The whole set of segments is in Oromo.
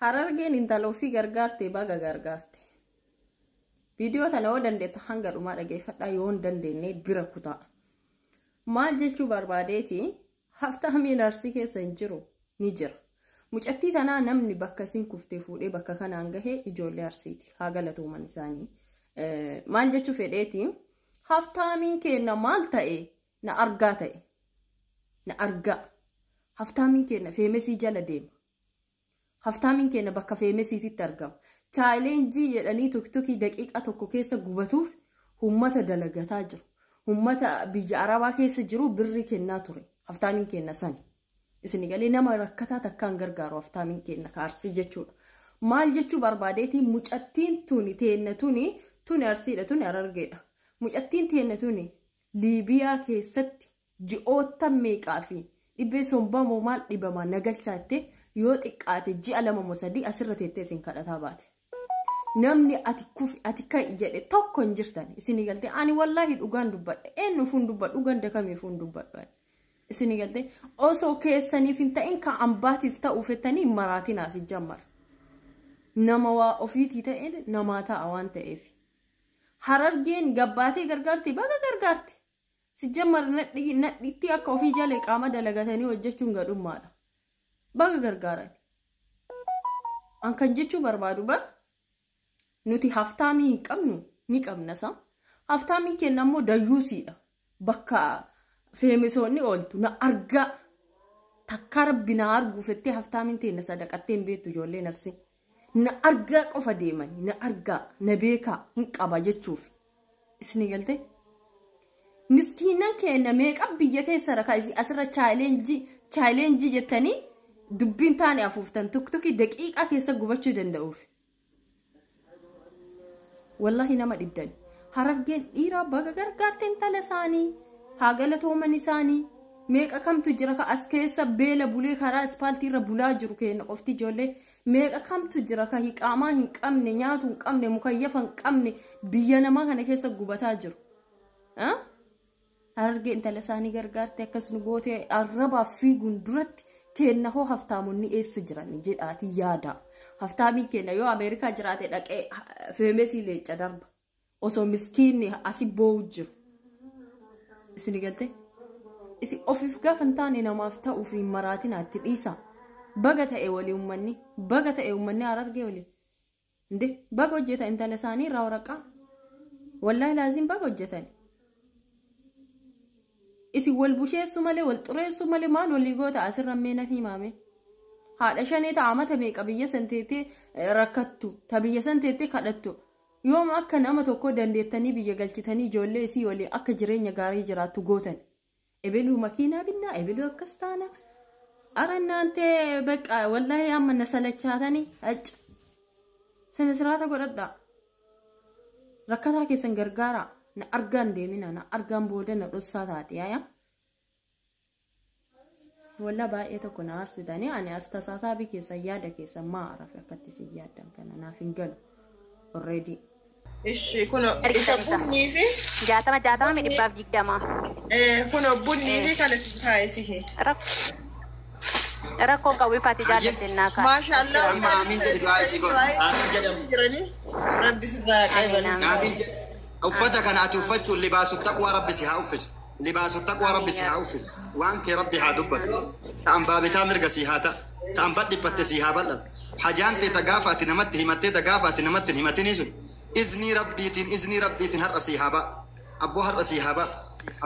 Harargeen intala ofii gargaarte, baga gargaarte. Viidiyoo tana yoo dandeetta hanga dhumaa dhageeffadhaa, yoo hin dandeenye bira kutaa. Maal jechuu barbaadeeti? Haftaamiin Arsii keessa hin jiru, ni jira. Mucattii tanaa namni bakka isiin kuftee fuudhee bakka kanaan gahee ijoollee Arsiiti. Haa galatooman isaanii. Maal jechuu fedheeti? Haftaamiin keenya maal ta'e? Na argaa ta'e. Na argaa. Haftaamiin keenya famousii jala deema. Haftaamiin keenya bakka famousiititti argama. Challenge jedhanii TikTokii daqiiqaa tokko keessa gubatuuf uummata dalagataa jiru. Uummata biyya Arabaa keessa jiru birrii kennaa ture. Haftaamiin keenya sani. Isin galee? Nama rakkataa takkaan gargaaru haftaamiin keenya kaarsii jechuudha. Maal jechuu barbaadeeti? Mucattiin tuni teenna, tuni Arsiidha, tuni Harargeedha. Mucattiin teenna tuni Liibiyaa keessatti ji'oota meeqaa fi dhibbee sombaa moo maal dhibamaa nagalchaatte, yoo xiqqaate ji'a 2 moo 3 asirra teettee isin kadhataa baate. Namni ati kufi, ati ka'i jedhe tokko hin jirtan. Isinii galtee? Ani wallaahi dhugaan dubbadha. Eenyu fuun dubbadhu? Ganda kamiifuu hin dubbadhu. Isinii galtee? Osoo keessaniif hin ta'in kan ambaatiif ta'uu fettanii maraatiin asii jammara. Nama waa ofiitii ta'e namaa ta'a waan ta'eef. Harargeen gabbaatee gargaarti, baga gargaarte. Si jammar nadhitti akka ofii jalee qaama dalagatanii hojjechuun gadhummaadha. Baga gargaaran. An kan jechuu barbaadu bar, nuti haftaamii hin qabnu, ni qabna sa. Haftaamiin keenya ammoo dayyuusiidha. Bakka famousoonni ooltu na argaa. Takka Rabbi na arguu fettee haftaamiin teenya sadaqattee hin beektu ijoollee nafsi. Na argaa qofa deemanii, na argaa, na beekaa, hin qaba jechuuf. Isinii galtee? Miskiinan keenya meeqa biyya keessa rakaa asirra challenge challenge jettanii dubbiin taane afuuftan TikTokii daqiiqaa keessa gubachuu danda'uuf. Wallahi nama dhibdan. Harargeen dhiiraa baga gargaarte intala isaanii, haa galatooman isaanii. Meeqa kamtu jira ka as keessa beela bulee karaa ispaaltii irra bulaa jiru? Keenya qofti ijoollee meeqa kamtu jira ka hiqaamaa hin qabne, nyaatu hin qabne, mukayyafa hin qabne, biyya namaa kana keessa gubataa jiru? Harargee intala isaanii gargaarte, akkas nu gootee arrabaaf fiiguun duratti kenna hoo haftaamonni eessa jiran jedhaati yaada. Haftaamiin keenya yoo Ameerikaa jiraate dhaqee famousii leenca darba. Osoo miskiinni asi boo'u jiru. Isin galte? Isin ofiif gaafa hin taane namaaf ta'uuf hin maraatina, itti dhiisa. Baga ta'e walii uummanni. Baga ta'e uummanni Harargee walii. Inde baga hojjeta intala isaanii irraa waraqaa. Wallaahi laaziin baga hojjetan. Isin wal busheessuu malee, wal xureessuu malee maal walii goota asirra mee na himame? Haadha shanee ta'a mata meeqa biyya san teettee rakkattu, ta biyya san teettee kadhattu. Yooma akka nama tokko dandeettanii biyya galchitanii ijoollee isii waliin akka jireenya gaarii jiraattu gootan? Ebeluu makiinaa binnaa, ebeluu akkas taana. Ara እናንተ በቃ wallaahi amma na salachaatanii acca. Sana siraata godhadhaa. Rakkataa keessan gargaaraa. Na argaan deemina, na argaan booda na dhossaa taate yaaya. Walla baay'ee tokko na aarsitanii. Ani as tasaasaa keessan, yaada keessan maa arafe akkatti isin yaaddan kana naaf hin galu. Already. Ishi kun isa bunnii fi 60 60 mi 120. Kun bunnii fi kana si kaa'e sihi. Rakkoon qabu, ifaati jaallatte naa kaa'e. Maasha Allah. Amma amiin jedhi, du'aa isii godhu. Amiin jedhamu. Jiranii Rabbi sirraa qabalu. Amiin jedhi. Uffata kana ati uffachuun libaasu taqwaa Rabbi si haa uffisu. Libaasu taqwaa Rabbi si haa uffisu. Waan kee Rabbi haa dubbatu. Ta'an baabitaa mirga si haa ta'a. Ta'an badhiphatte si haa bal'atu. Hajaan tee ta gaafa ati namatti himattee, ta gaafa ati namatti hin himatinii sun iznii Rabbiitiin, iznii Rabbiitiin har'a si haa ba'a. Abboo har'a si haa ba'a.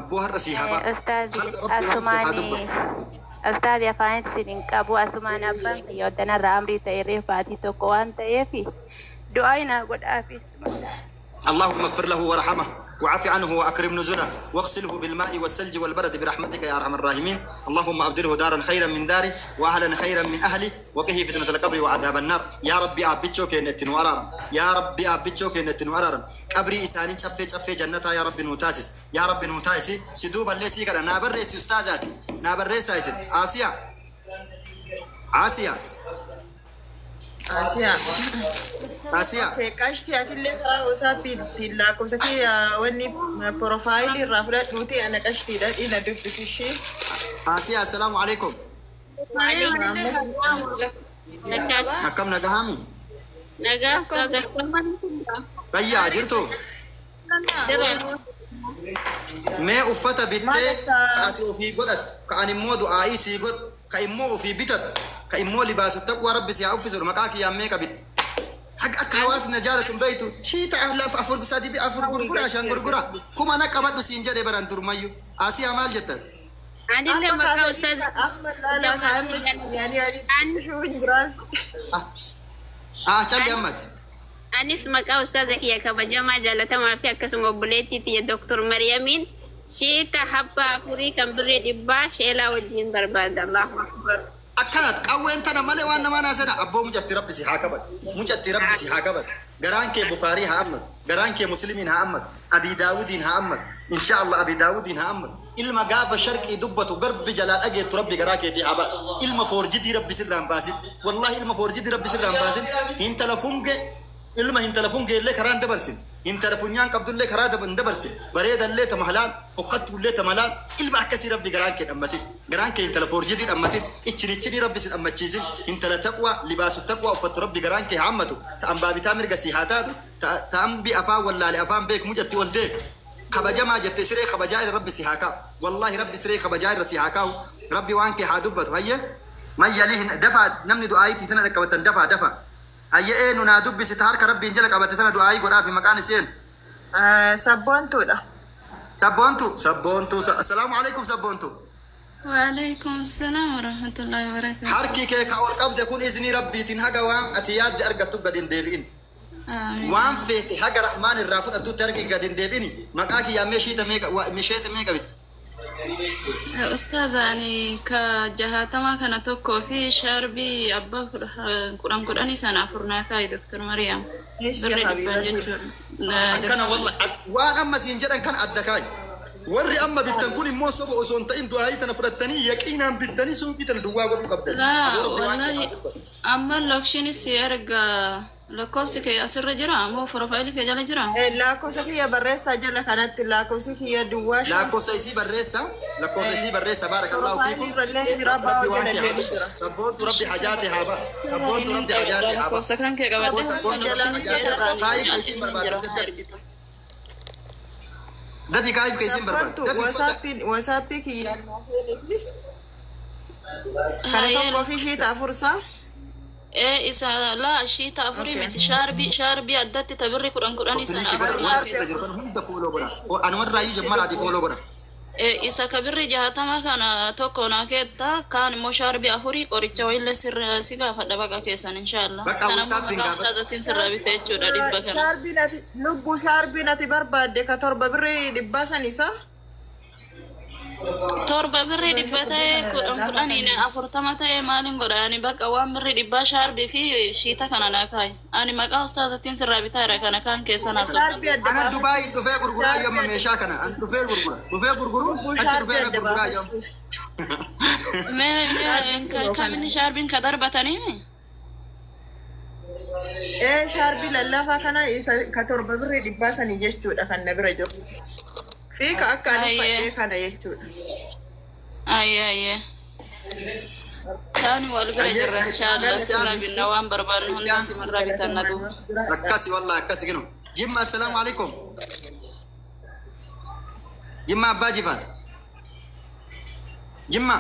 Abboo har'a si haa ba'a. Ustaazi, Har'a Rabbi waan kee haa asumaanii dubbatu. ustaazi, afaanitti isin hin qabu, asumaan abbaan kiyya waddanarra amrii ta'e reef baatii tokko waan ta'eef du'aa naa godhaafi. اللهم اغفر له وارحمه وعف عنه واكرم نزله واغسله بالماء والثلج والبرد برحمتك يا ارحم الراحمين. اللهم ابدله دارا خيرا من داره واهلا خيرا من اهله وقه فتنه القبر وعذاب النار. يا ربي aabbichoo keenyatti nu araaram. Yaa Rabbi, aabbichoo keenyatti nu araaram. Qabrii isaanii caffee caffee jannataa yaa Rabbi nuu taasis, yaa Rabbi nuu taasisi. Si duuballee sii kadha, naa barreessi, ustaazaati naa barreessaa isin. Aasiyaa, Aasiyaa. Asiyaa. Aasiyaa. Qashti, atillee karaa WhatsAppiitiin lakkoofsa kee wanni profileii irraa fudhadhuuti, ana qashtiidha dhiina dubbisi ishee. Aasiyaa, assalaamu alaikum. Ammas Akkam nagahaami? Nagaa ustaaza. Fayyaa jirtu? Mee uffata bittee ka ati ofii godhattu, ka ani immoo du'aa'ii sii godhu, ka immoo ofii bitattu, ka immoo libaasu taqwaa rabbi si haa uffisu maqaa kiyyaan meeqa bitte? Haga akka hawaasni na jaalatu hin beektu. Shiita lafa afur sadi bi afur gurgura shan gurgura. Kuma na qabadhu siin jedhe baran durmayyu. Asiyaa maal jettan? Anillee maqaa ustaaza. Amma laalaa kaa'amne yaani yaani shuun jiraan. Ah calli ammati. Anis maqaa ustaaza kiyya kabajamaa jaalatamaa fi akkasuma obboleettii tiyya Dooktor Mariyamiin shiita habba afurii kan birrii dhibbaa sheelaa wajjin barbaada. Allahu akbar. Akkanat qawween tana malee waan namaa naasena abboo mucatti rabbi si haa kabaju. Mucatti rabbi si haa kabaju. Garaan kee Bukaarii haa ammatu. Garaan kee Muslimiin haa ammatu. Abii Daawudiin haa ammatu. Insha Allah Abii Daawudiin haa ammatu. Ilma gaafa sharqii dubbatu garbi jalaa dhageettu rabbi garaa keetii haa baasu. Ilma foorjidii rabbi sirraan baasin. Wallahi ilma foorjidii rabbi sirraan baasin. Hintala funge ilma hintala funge illee karaan dabarsin. Hintala funyaan qabdullee karaa hin dabarsin. Bareedallee tama halaal, fokkattuullee tama halaal. Ilma akkasii rabbi garaan kee dhammatin. Garaan kee hintala foorjidii dhammatin. Ichin ichinii rabbi si dhammachiisin. Hintala taqwa, libaasu taqwa uffattu rabbi garaan kee haa hammatu. Ta'an baabitaa mirga si haa taatu. Ta'an bi afaan wallaale afaan beek mucatti ol deem. Kabajamaa jette siree kabajaa irra rabbi si haa kaa'u. Wallahi rabbi siree kabajaa irra si haa kaa'u. Rabbi waan kee haa dubbatu. Hayyee mayyalii dafaa namni du'aayitii tana dhaqqabatan dafaa dafaa. Hayyee eenyu naa dubbisi ta harka rabbiin jala qabate tana du'aayii godhaafi maqaan iseen. Sabboontuudha. Sabboontu sabboontu assalaamu alaikum sabboontu. وعليكم السلام ورحمة الله وبركاته. Harki kee ka ol qabde kun iznii rabbiitiin haga waan ati yaadde argattu gad hin deebi'in. آمين. Waan feete haga rahmaan irraa fudhattutti harki gad hin deebi'in. Maqaa kiyyaa meeshiita meeqa misheeta meeqa bitte? أستاذ أني كجهاتما كان توكو في شاربي أبا قرآن قرآني سنة فرنا كاي دكتور مريم. إيش يا بري حبيبتي؟ Akkana wallahi waan amma siin jedhan kan adda kaayi. Warri amma bittan kun immoo soba osoo hin ta'in du'aayii tana fudhattanii yaqiinaan bittanii suuqii tana duwwaa godhuu qabdan. لا Aboo rabbi waan kee والله haa dubbatu. أما اللوكشن سيرجع lakkoofsi kee asirra jira moo profaayilii kee jala jira? Lakkoofsa kiyya barreessaa jala kanatti lakkoofsi kiyya duwwaa shan. Lakkoofsa isii barreessa lakkoofsa isii barreessa baarakallaahu fiikum. Profaayilii irra illee jira Rabbi baa'oo waan jala kee haa illee jira. dubbatu. Sabboontu rabbi hajaate haa baasu. Sabboontu rabbi hajaate haa baasu. Lakkoofsa kan kee qabadhe Sabboontu rabbi hajaate haa baasu. Kaayif ka isiin barbaaddu. Dafi kaayif ka isiin barbaaddu. Sabboontu Dafi uffata. wasaappiin wasaappii kiyya. Kana tokkoo fi shiita afursaa. Ee isa laa shiita afurii miti shaarbii shaarbii addatti tabirri kudhan kudhanii sana Koppiliinkii afur godha. Waan asirra jiru kana hunda fooloo godha. Anumarraa iyyuu jammaraati fooloo godha. Isa kabirri jahatama kana tokko naa keetta kaan immoo shaarbii afurii qoricha wayillee sirra si gaafadha baqa keessan inshaallah. Bakka Kana immoo wasaappiin maqaa gaafadhu. ustaazatiin sirra bite jechuudha dhibba kana. Shaarbiin ati lubbuu shaarbiin ati barbaadde ka torba birrii dhibbaa san isaa. Torba birrii dhibba ta'e kudhan kudhaniin afurtama ta'e maalin godha ani bakka waan birrii dhibbaa shaarbii fi shiita kana naa kaayi. Ani maqaa ustaazatiin sirraa bitaadha kana kaan keessan haasofna. Shaarbii adda Ana baafadhu. Dubaay dhufee gurguraa yamma meeshaa kana. An dhufee gurgura. Dhufee gurguru Lubbuu achi shaarbii dhufee adda gurguraa baafadhu. yamma. Mee mee kaminni shaarbiin ka darbatanii? Ee shaarbii lallaafaa kana isa ka torba birrii dhibbaa sanii jechuudha kan na bira jiru. Fi ka akka ani Ayyee. uffadhee kana jechuudha. Ayyee ayyee. Kaan wal bira jirra inshaallah sirraa binna waan barbaannu hunda simirraa bitanna duuba. Akkasi wallahi akkasi ginu. Jimma assalaamu alaikum. Jimma abbaa jifaar. Jimma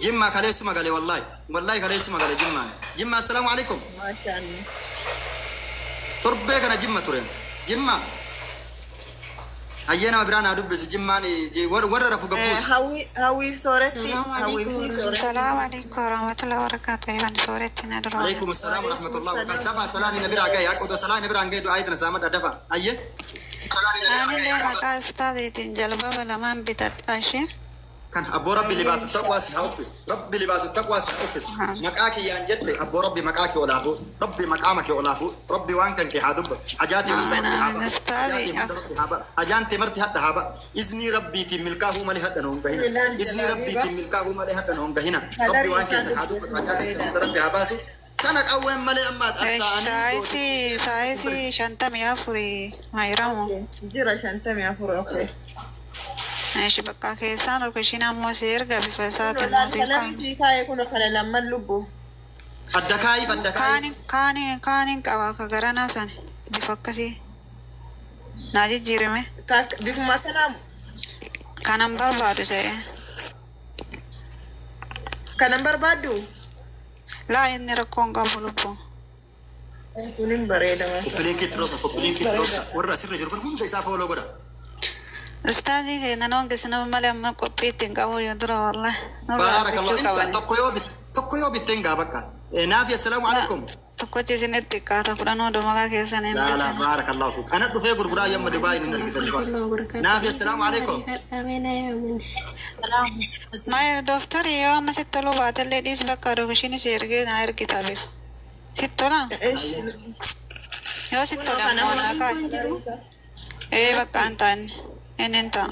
jimma kaleessuma gale wallahi. Wallahi kaleessuma gale jimmaan. Jimma assalaamu alaikum. Maashaallah. Torbee kana jimma ture. Jimma. Hayyee nama biraa naa dubbisu jimmaan warra rafu gabbuus. Hawwiif sooretti. السلام Hawwiif sooretti. عليكم ورحمة الله وبركاته. إيوان سورتنا دروان. Alaikum assalam wa rahmatullahi wa barakatuh. Dafa salaani na biraa gahe. Akka otoo salaani biraan gahe du'aa itti saamadha dafa. Hayyee. أنا اللي مقا أستاذي جلباب لمان بتتاشي. Kan abboo rabbi libaasu taqwaa si haa uffisu. Rabbi libaasu taqwaa si haa uffisu. Maqaa kiyyaan jette abboo rabbi maqaa kee olaafuu. Rabbi maqaama kee olaafuu. Rabbi waan kan kee haa dubbatu. Hajaatee hunda rabbi haa ba'a. Ustaadhi. Hajaatee hunda rabbi haa ba'a. Hajaan tee marti hadha haa ba'a. Iznii rabbiitiin milkaa'uu malee hadha nuun gahina. Iznii rabbiitiin milkaa'uu malee hadha nuun gahina. Rabbi waan keessan haa dubbatu. Hajaa keessan hunda rabbi haa baasu. Kana qawween malee amma as ta'anii Saayisii saayisii shantamii afurii mayramu. Jira shantamii afur okay. Eeshi bakka keessaan olkishiin ammoo si erga bifa isaatiin Lolaan mootii kalarri kan. sii kaa'e kun kana lamman lubbuu. Adda kaayiif adda kaayiif. Kaaniin qaba akka garanaa sana bifa akkasii. Naa jijjiirame. Bifuma kanaa Kanan barbaadu ta'e. kanan barbaaddu? Laa inni rakkoo hin qabu lubbuu. Kunin bareeda maasha. Koppiliinkii tiroosa koppiliinkii tiroosa warra asirra jiru kun hunda isaa fooloo godha. Ustaazii keenya nama geessinu malee amma qophii ittiin qabu yoo dura wallahi. Nurraa Baarakallahu argachuu inta qabani. tokko yoo bitteen gaa bakka. Naafi assalaamu alaikum. Tokkochi isinitti xiqqaata kudhan oduu maqaa keessan hin Laa laa bitan. baarakallahu fiik. Ana dhufee gurguraa yamma Dubaay hin argitan. Naafi assalaamu alaikum. Maayil dooftarri yoo amma sitti toluu baatellee dhiis bakka adookishiin si ergee naa ergita bifa. Sitti tolaa? Yoo sitti tole ammoo naa kaa'i. Ee bakka an taa'inni. Inni hin ta'a.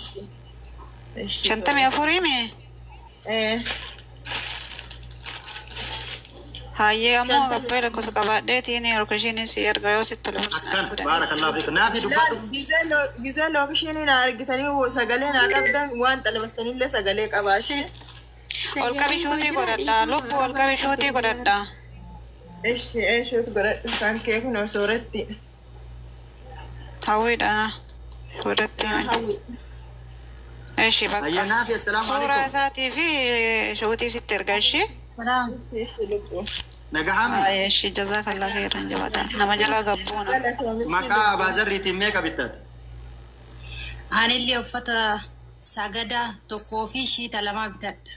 54 mee? Hayyee ammoo gabbee lakkoofsa qabaadheetiin adookishiin si erga yoo sitti tole Akkan barsiisna godhan. baarakallahu fiik. Naafi dubbadhu. Gizee lookishinii naa argitanii sagalee naa qabdan waan xalabattanillee sagalee qabaashee. Ol qabi shuutii godhadhaa. Lubbuu ol qabi shuutii godhadhaa. Eshi eeshuutu godhadhu kan kee kun sooratti. Hawwiidha. Godhatti himani. Eshi bakka. Ayya naafi assalaamu Suuraa alaikum. isaatii fi shuutii sitti erga ishee. Nagahaami. Eshi jazakallah khairan jabata. Nama jala gabbuuna. Maqaa abaazarriitiin meeqa bittaati? Anillee uffata sagadaa tokkoo fi shiita lamaa bitadha.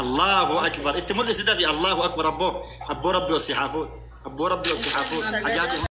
Allahu akbar. Itti mul'isi dafi Allahu akbar abboo. Abboo rabbi ol si haa fuudhu. Abboo rabbi ol si haa fuudhu. Ajaa'iba.